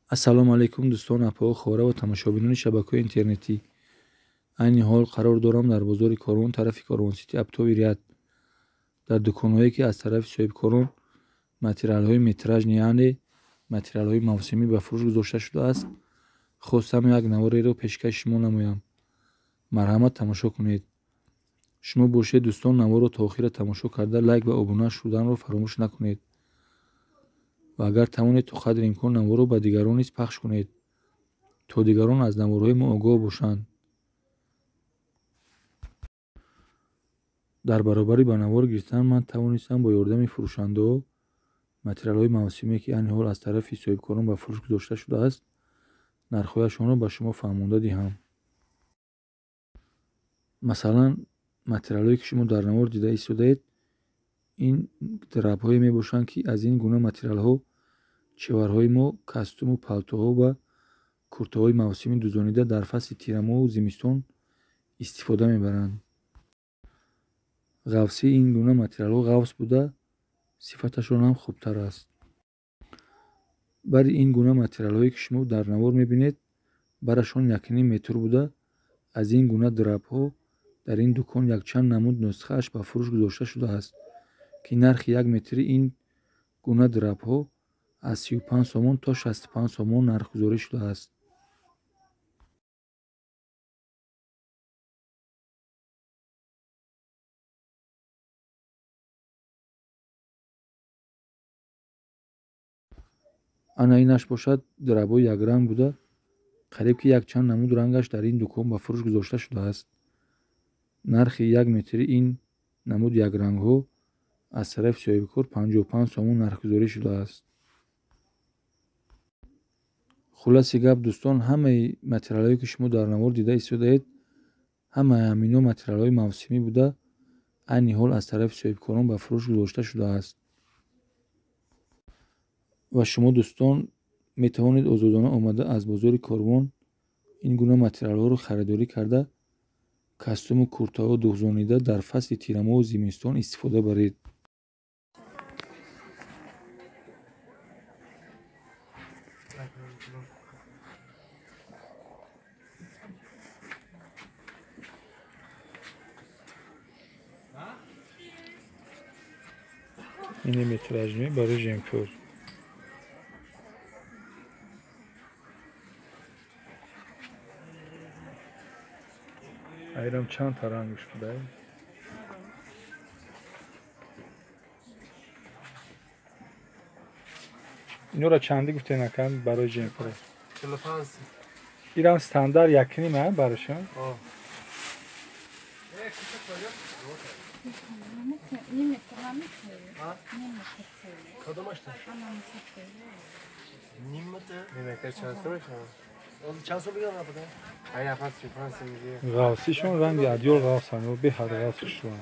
Ассалому алайкум дӯстон, апаҳо, хора ва тамошобинони шабакаҳои интернетӣ. Айни ҳол қарор дорам дар бозори Корвон, тарафи Корвонсити Оптовый ряд, дар дуконҳое ки аз тарафи соҳибкорон материалҳои метражни, яъне материалҳои мавсимӣ ба фурӯш гузошта шудааст. Хостам як навореро пешкаши шумо намоям. Марҳамат, тамошо кунед. Шумо бошед, дӯстон, наворро то охира тамошо карда, лайк ва обуна шуданро фаромӯш накунед ва агар тавонед, то қадри имкон наворро ба дигарон низ пахш кунед, то дигарон аз наворҳои мо огоҳ бошанд. Дар баробари ба навор гирифтан ман тавонистам бо ёрдами фурӯшандаҳо материалҳои мавсимие ки айни ҳол аз тарафи соҳибкорон ба фурӯш гузошта шудааст, нархҳояшонро ба шумо фаҳмонда диҳам. Масалан, материалҳое ки шумо дар навор дида истодаед, ин драбҳое мебошанд, ки аз ин гуна материалҳо чеварҳои мо костюму палтоҳо ва куртаҳои мавсимӣ дӯзонида дар фасли тирамоҳу зимистон истифода мебаранд. Ғафсии ин гуна материалҳо ғафс буда, сифаташон ҳам хубтар аст. Бари ин гуна материалҳое ки шумо дар навор мебинед, барашон 1,5 метр буда, аз ин гуна драбҳо дар ин дукон якчанд намуд нусхааш ба фурӯш гузошта шудааст, ки нархи 1 метри ин гуна драбҳо аз 35 сомон то 65 сомон нархгузорӣ шудааст. Ана инаш бошад драбҳои якранг буда, қариб ки якчанд намуд рангаш дар ин дукон ба фурӯш гузошта шудааст. Нархи 1 метри ин намуд якрангҳо аз тарафи соҳибкор 55 сомон нархгузорӣ шудааст. Хулоси гап, дӯстон, ҳамаи материалҳое ки шумо дар навор дида истодаед, ҳамаи ҳамино материалҳои мавсимӣ буда, айни ҳол аз тарафи соҳибкорон ба фурӯш гузошта шудааст. Ва шумо, дӯстон, метавонед озодона омада аз бозори Корвон ин гуна материалҳоро харидорӣ карда, костюму куртаҳо дӯзонида дар фасли тирамоҳу зимистон истифода баред. Ин метражни барои жемпюр. Айрам чанд та рангш буда? Инора чанди гуфтен акам барои жемпюр? 45. Ирам стандарт 1,5 барошон? Ғафсишон ранги адёл ғафсанд, беҳад ғафсишон.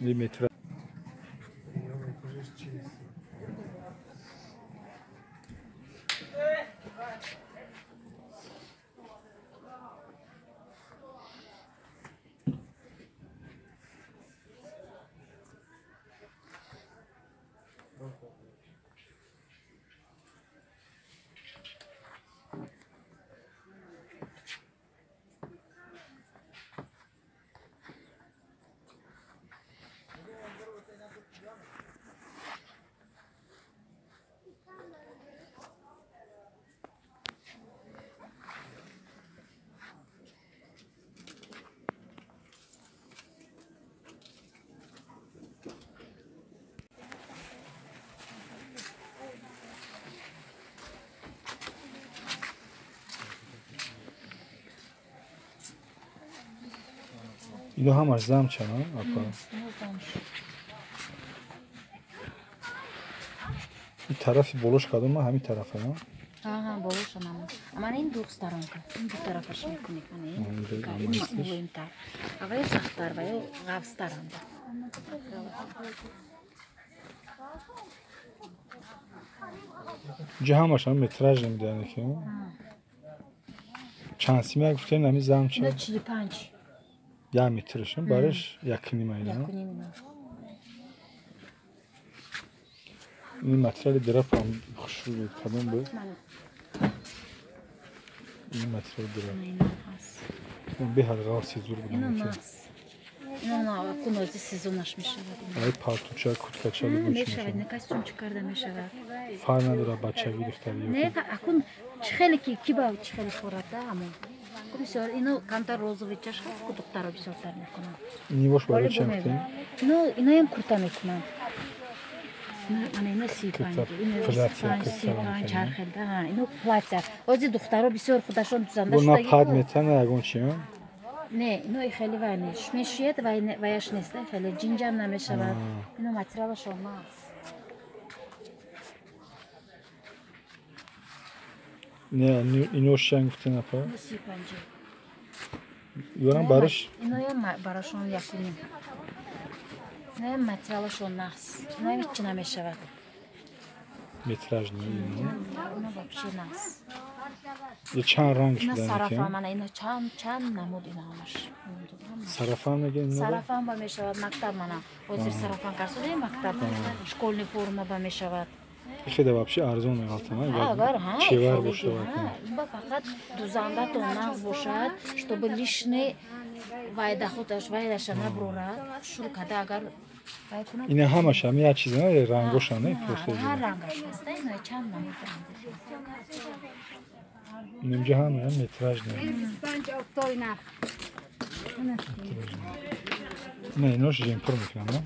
Метра. Ино ҳамаш замча, на? Апа. Ин тарафи болош кадом, ҳамин тарафа, на? Ага, болоша мама. Ама ин двух сторонка. Ин ду тарафаш мекунӣ. Ин мулоимтар. А вай сахттар, вай ғафзтаранда. Инҷа ҳамаш ҳам метраж намедиҳанд ки. Чанд сима гуфтен ҳамин замча? 45. Як метраш, бараш 1.5 айна. 1.5. Ин материали драп ҳам хушрӯ буд. Кадом буд? Ин материали драп. Беҳад ғафси зур буд. Ино кунози сезонаш мешавад. Ай палтуча, курткача мешавад, не костюмчик карда мешавад. Фарқ надорад бачагӣ духтарӣ. Не, акун чӣ хеле ки ба чӣ хеле хӯрад да ҳамон. Бисёр ино камтар розовый чаш ҳаст, ку духтаро бисёртар мекунанд. Ини бош барои чӣ мекунед? Ино иноям курта мекунанд. Ана ино 35, ино 35, ҳар хел да, ино платья. Ҳозир духтаро бисёр худашон дузанда шуда. На пад метана ягон чи? Не, ино хеле вай нест. Мешуяд, ваяш нест, хеле ҷинҷам намешавад. Ино материалашон нағз. Не, ино чанд гуфтен апа? Ино 35. Ёрам бараш? Иноям барашон 1.5. Иноям материалашон нағз. Иноям ҳеҷ намешавад. Метраж не ино? Ино вообще нағз. Чанд ранг Ино шуда? Сарафан, мана ино чанд намуд ино ҳамаш. Сарафан мегӯянд ино? Сарафан ба мешавад, мактаб мана. Ҳозир сарафан карсудем мактаб, школьный форма ба мешавад. Хеле вообще арзон меғалтам, агар ҳа, чевар бошад. Ба фақат дузандатон нағз бошад, чтобы лишний вайда худаш вайдаша набурорад. Шурӯъ карда агар вай кунад. Ина ҳамаш ҳам як чиз, на рангоша, не просто. Ҳар рангаш ҳаст, ино чанд намуд ранг. Инҷа ҳама метраж не. Не, инош жемпур мекунанд, на?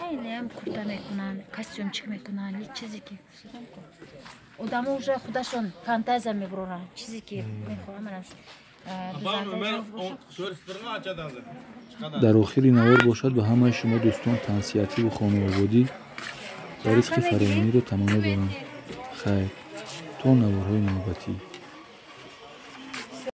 Айнеам курта мекунанд, костюмчик мекунанд, чизе ки одамо уже худашон фантазия мебуроранд, чизе ки мехоҳам манам. Дар охири навор бошад ба ҳамаи шумо дӯстон тансиҳативу хонаободӣ ва ризқи фаровониро таманно дорам. Хайр, то наворҳои навбатӣ.